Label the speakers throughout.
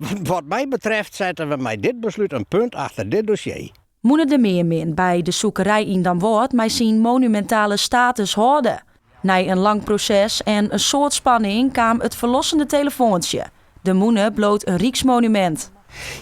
Speaker 1: Wat my betreft sette we mei dit beslút in punt achter dit dossier.
Speaker 2: Mûne De Mearmin by de Sûkerei yn Damwâld mei syn monumintale status hâlde. Nei in lang proses en in soad spanning kaam it ferlossende telefoantsje. De mûne bliuwt in ryksmonumint.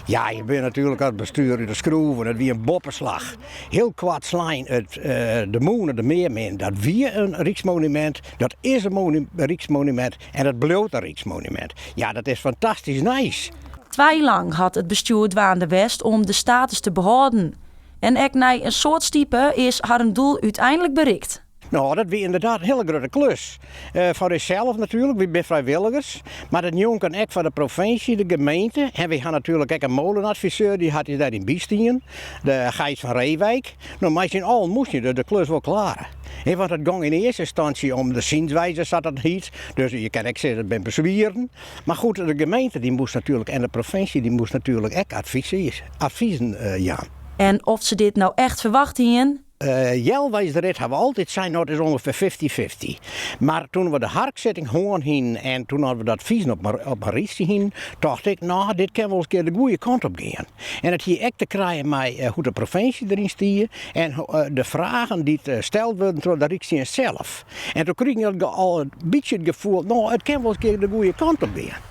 Speaker 1: Ja, je binne natuerlik as bestjoer út de skroeven. It wie in boppeslach. Hiel koart slein, it, de mûne De Mearmin, dat wie in ryksmonumint. Dat is in ryksmonumint en dat bliuwt in ryksmonumint. Ja, dat is fantastysk nijs.
Speaker 2: Twa jier lang hat it bestjoer dwaande west om de status te behâlden. En ek nei in soad stipe is harren doel úteinlik berikt.
Speaker 1: No, dat wie ynderdaad in hiele grutte klus. Foar ússels natuerlik, wy binne frijwilligers. Mar dat njonken ek foar de provinsje, de gemeente. En wy ha natuerlik ek in molenadviseur, dy hat ús dêryn bystien, de Gijs van Reewijk. No, mei syn allen moasten je de klus wol klare. He, want it gong yn earste ynstânsje om de zienswijze, sa't dat hiet. Dus je kinne ek sizze, it binne beswieren. Mar goed, de gemeente dy moast natuerlik en de provinsje dy moast natuerlik ek advizen jaan.
Speaker 2: En oft se dit no echt ferwacht hienen?
Speaker 1: Healweis de rit ha we altyd sein, no it is ûngefear fifty-fifty. Mar toen we de harksitting hân hienen en toen we de advizen op in rychje hienen, tocht ik, no dit kin wol ris in kear de goede kant op gean. En it hie ek te krijen mei hoe't de provinsje deryn stie en de fragen dy't steld wurden troch de Rykstsjinst sels. En toen krigen we al in bytsje it gefoel, no it kin wol ris in kear de goede kant op gean.